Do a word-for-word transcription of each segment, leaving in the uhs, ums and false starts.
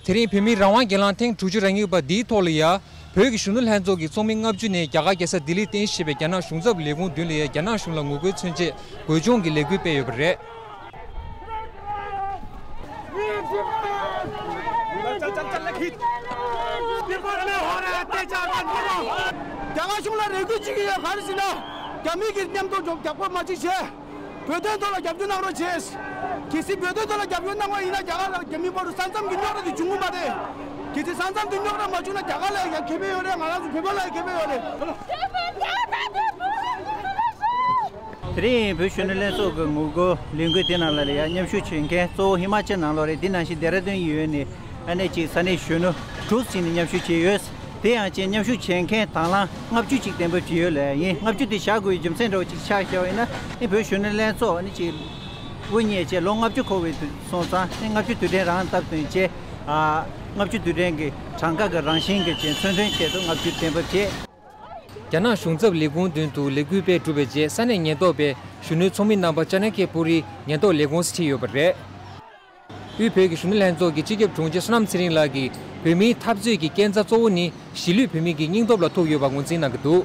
དེ་རིང་བོད་མིའི་རང་དབང་སྒེར་ལངས་ཐེངས་དྲུག་ཅུ་རེ་གཉིས་པ་འདིའི་ཐོག་ལ་ཡ། བོད་ཀྱི་གཞོན་ནུ་ལྷན་ཚོགས་ཀྱི་ཚོགས་མི་ལྔ་བཅུ་ནས་རྒྱ་གར་རྒྱལ་ས་ལྡི་ལིར་རྟེན་གཞི་བྱས་པའི་རྒྱ་ནག་གཞུང་ཚབ་ལས་ཁུངས་མདུན་ལ་ཡ། རྒྱ་ནག་གཞུང་ལ་ངོ་རྒོལ་མཚོན་ཆེད་འགོས་སྦྱོང་གི་ལས་འགུལ་སྤེལ་ཡོད་པ་རེད། རྒྱ་གར་གཞུང་ལ་རེ་སྐུལ་བྱེད་ཀྱི་ཡོད། ག་རེ་ཟེར་ན། རྒྱ་མི་གི་མཉམ་དུ་རྒྱབ་སྐྱོར་མ་བྱེད་ཞེས། བོད་དོན་ཐོག་ལ་རྒྱབ་སྐྱོར་གནང་རོགས་བྱས། གལ་སྲིད་བོད་དོན་ཐོག་ལ་རྒྱབ་སྐྱོར་གནང་བ་ཡིན་ན། རྒྱ་གར་ལ་རྒྱ་མི་བར་དུ་ས་མཚམས་ཀྱི་རྙོག་དྲ་དེ་བྱུང་གི་མ་རེད། གལ་སྲིད་ས་མཚམས་ཀྱི་རྙོག་དྲ་མ་བྱུང་ན། རྒྱ་གར་ལ་ཡང་ཁེ་ཕན་ཡོད་རེད། ང་རང་ཚོ་བོད་པ་ལ་ཡང་ཁེ་ཕན་ཡོད་རེད། དེ་རིང་བོད་གཞོན་ནུ་ལྷན་ཚོགས་ཀྱི་ངོ་རྒོལ་ལས་འགུལ་དེ་ནང་ལ་ཡང་མཉམ་ཞུགས་བྱེད་མཁན་གཙོ་བོ་ཧི་མ་ཅལ་ནང་ལོགས་རེད། དེ་ནང་བཞིན་ལྡེ་ར་ལྡུན་ཡུལ་ནས་ཨ་ནེ་གཅིག་ས་གནས་གཞོན་ནུ་དྲུག་ཟིན་ནས་མཉམ་ཞུགས་བྱས་ཡོད། དེ་ཡང་ཅིག་མཉམ་ཞུགས་བྱེད་མཁན་དང་བླངས་ལྔ་བཅུ་ཅིག་གཏན་འབེབས་བྱས་ཡོད་ལ་ཡིན། ལྔ་བཅུ་དེ་བཞག་དགོས་པའི་རྒྱུ་མཚན་འདྲ་བོ་ཅིག་ཆ་བཞག་པ་ཡིན་ན། ཨ་ནི་བོད་གཞོན་ནུ་ལྷན་ཚོགས་ཨ་ནི་ཅིག་དབུ་བརྙེས་བྱས་ལོ་ལྔ་བཅུ་འཁོར་བའི་དུས་སོང་ཙང་། ཨ་ནི་ལྔ་བཅུ་དུས་དྲན་རང་སྟབས་བསྟུན་བྱས། ཨ། ལྔ་བཅུ་དུས་དྲན་གྱི་གྲངས་ཀ་གི་རང་བཞིན་གྱི་ཅིག་མཚོན་དོན་ཆེད་དུ་ལྔ་བཅུ་གཏན་འབེབས་བྱས། རྒྱ་ནག་གཞུང་ཚབ་ལས་ཁུངས་མདུན་དུ་ལས་འགུལ་སྤེལ་གྲུབ་པའི་རྗེས། ས་གནས་ཉེན་རྟོག་པས་གཞོན་ནུའི་ཚོགས་མི་རྣམ་པ་ཅ་ན་ཁེ་པུ་རིའི་ཉེན་རྟོག་ལས་ཁུངས་སུ་ཁྲིད་ཡོད་པ་རེད། དབུས་བོད་ཀྱི་གཞོན་ནུ་ལྷན་ཚོགས་ཀྱི་སྤྱི་ཁྱབ་དྲུང་ཆེ་བསོད་ནམས་ཚེ་རིང་ལགས་ཀྱིས། བོད་མིའི་འཐབ་རྩོད་ཀྱི་རྐྱེན་རྩ་གཙོ་བོ་ནི་གཞིས་ལུས་བོད་མི་གི་སྙིང་སྟོབས་ལ་ཐུག་ཡོད་པ་ངོས་འཛིན་གནང་གི་འདུག།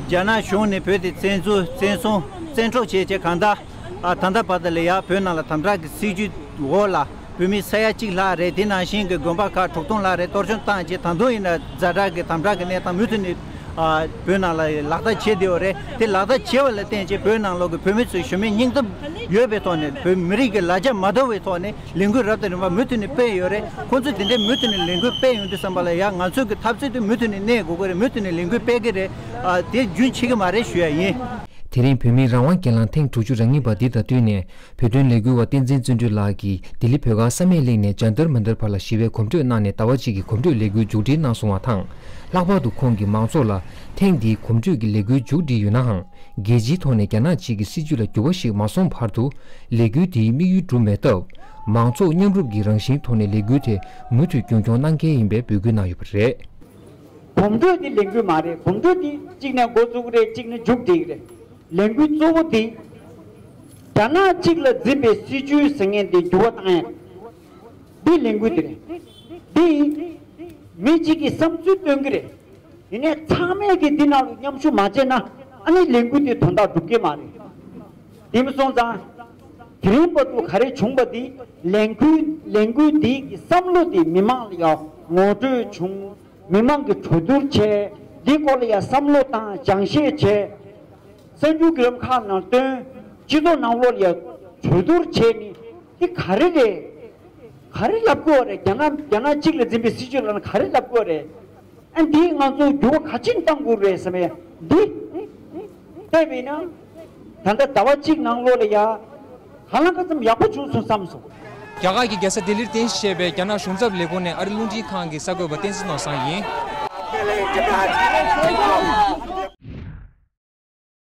རྒྱ་ནག་གཞུང་ནས་བོད་དེ་བཙན་འཛུལ་བཙན་བཟུང་བཙན་འཕྲོག་བྱས་བྱས། གང་ལྟར་ཨ་ད་ལྟ་བར་དུ་ལ་ཡ་བོད་ནང་ལ་དམ་དྲག་གི་སྲིད་ཇུས་འོག་ལ་བོད་མི་ས་ཡ་གཅིག་ལྷག་རེད། དེ་ནང་བཞིན་གྱི་དགོན་པ་ཁག་དྲུག་སྟོང་ལྷག་རེད། གཏོར་སྐྱོན་བཏང་བྱས། ད་དུང་ཡིན་ན་ཛ་དྲག་གི་དམ་དྲག་གི་གནས་སྟངས་མུ་མཐུད་ནས་ཨ་བོད་ནང་ལ་ལག་བསྟར་བྱེད་བསྡད་ཡོད་རེད། དེ་ལག་བསྟར་བྱས་པ་ལ་བརྟེན་བྱས་བོད་ནང་ལོགས་ཀྱི་བོད་མི་ཚོའི་གཞོན་མི་སྙིང་སྟོབས་ཡོད་པའི་ཐོག་ནས། བོད་མི་རིགས་ཀྱི་ལ་རྒྱ་མ་དོར་བའི་ཐོག་ནས་ལས་འགུལ་རབ་དང་རིམ་པ་མུ་མཐུད་ནས་སྤེལ་ཡོད་རེད། ཁོང་ཚོས་དེ་འདྲའི་མུ་མཐུད་ནས་ལས་འགུལ་སྤེལ་ཡོང་དུས་ཙམ་པ་ལ་ཡ། ང་ཚོའི་གི་འཐབ་རྩོད་དེ་མུ་མཐུད་ནས་གནས་དགོས་ཀྱི་རེད། མུ་མཐུད་ནས་ལས་འགུལ་སྤེལ་གྱི་རེད། ཨ་དེ་རྒྱུན་ཆད་ཀྱི་མ་རེད་ཞུ་ཡ་ཡིན། དེ་རིང་བོད་མིའི་རང་དབང་སྒེར་ལངས་ཐེངས་དྲུག་ཅུ་རེ་གཉིས་པ་འདི་དང་བསྟུན་ནས། བོད་དོན་ལས་འགུལ་བ་བསྟན་འཛིན་བརྩོན་འགྲུས་ལགས་ཀྱིས་ལྡི་ལི་བོད་སྒར་བསམ་ཡས་གླིང་ནས་ཇན་ཏར་མན་ཏར་བར་ལ་ཞི་བའི་གོམ་བགྲོད་གནང་ནས་ཟླ་བ་གཅིག་གི་གོམ་བགྲོད་ལས་འགུལ་མཇུག་སྒྲིལ་གནང་སོང་བ་དང་། ལྷག་པར་དུ་ཁོང་གིས་མང་ཚོགས་ལ་ཐེངས་འདིའི་གོམ་བགྲོད་ཀྱི་ལས་འགུལ་མཇུག་སྒྲིལ་ཡོད་ནའང་། རྒྱལ་སྤྱིའི་ཐོག་ནས་རྒྱ་ནག་གཅིག་གི་སྲིད་བྱུས་ལ་འགྱུར་བ་ཞིག་མ་སོང་བར་དུ་ལས་འགུལ་འདིའི་དམིགས་ཡུལ་འགྲུབ་མེད་སྟབས། མང་ཚོགས་མཉམ་རུབ་ཀྱི་རང་བཞིན་ཐོག་ནས་ལས་འགུལ་དེ་མུ་མཐུད་རྒྱུན་འཁྱོངས་གནང་གལ་ཡིན་པའི་འབོད་སྐུལ་གནང་ཡོད་པ་རེད། གོམ་བགྲོད་འདི་ལས་འགུལ་མ་རེད། གོམ་བགྲོད་འདི་གཅིག་ནས་འགོ་བཙུགས་ཀྱི་རེད། གཅིག་ནས་མཇུག་སྒྲིལ་གྱི་རེད། ལས་འགུལ་གཙོ་བོ་འདི་རྒྱ་ནག་གཅིག་ལ་འཛིན་པའི་སྲིད་བྱུས་ཟེར་མཁན་འདི་འགྱུར་བ་བཏང་ཡ་རེད། འདི་ལས་འགུལ་འདི་རེད། འདི་མི་གཅིག་གིས་བསམ་ཚུལ་སྟོན་གྱི་རེད། ཡིན་ནའི་ཚང་མས་ཀྱིས་འདི་ནང་ལ་མཉམ་ཞུགས་མ་བྱས་ན། ཨ་ནི་ལས་འགུལ་འདི་དོན་དག་འགྲུབ་ཀྱི་མ་རེད། དེ་མ་སོང་ཙང་དེ་རིང་བར་དུ་ག་རེ་བྱུང་བ་འདི། ལས་འགུལ་ལས་འགུལ་འདི་གི་བསམ་བློ་འདི་མི་མང་ལ་ཡང་ངོ་སྤྲོད་བྱུང་། མི་མང་གིས་གྲོས་བསྡུར་བྱས། འདི་སྐོར་ལ་ཡང་བསམ་བློ་བཏང་། སྦྱང་བཤད་བྱས། གསར་འགྱུར་བརྒྱུད་ལམ་ཁག་ནང་བཏོན། སྤྱི་ཚོགས་ནང་ལོགས་ལ་ཡང་གྲོས་བསྡུར་བྱས་ནས། འདི་ག་རེ་རེད། ག་རེ་ལབ་དགོས་རེད། རྒྱ་ནག་རྒྱ་ནག་གཅིག་ལ་འཛིན་པའི་སྲིད་བྱུས་ལབ་ན་ག་རེ་ལབ་དགོས་རེད། ཨ་འདིས་ང་ཚོ་འགྱུར་བ་ག་ཅིག་གཏང་དགོས་རེད་ཟེར་བས། འདི་བལྟས་པས་ན། ད་ལྟ་ཟླ་བ་གཅིག་ནང་ལོགས་ལ་ཡ། གང་ལ་གང་འཚམ་ཡག་པོ་བྱུང་སོང་བསམ་སོང་། རྒྱ་གར་གྱི་རྒྱལ་ས་ལྡི་ལིར་རྟེན་གཞི་བྱས་པའི་རྒྱ་ནག་གཞུང་ཚབ་ལས་ཁུངས་ནས་ཨ་རི་རླུང་འཕྲིན་ཁང་གི་གསར་འགོད་པ་བསྟན་འཛིན་ནོར་བཟང་ཡིན།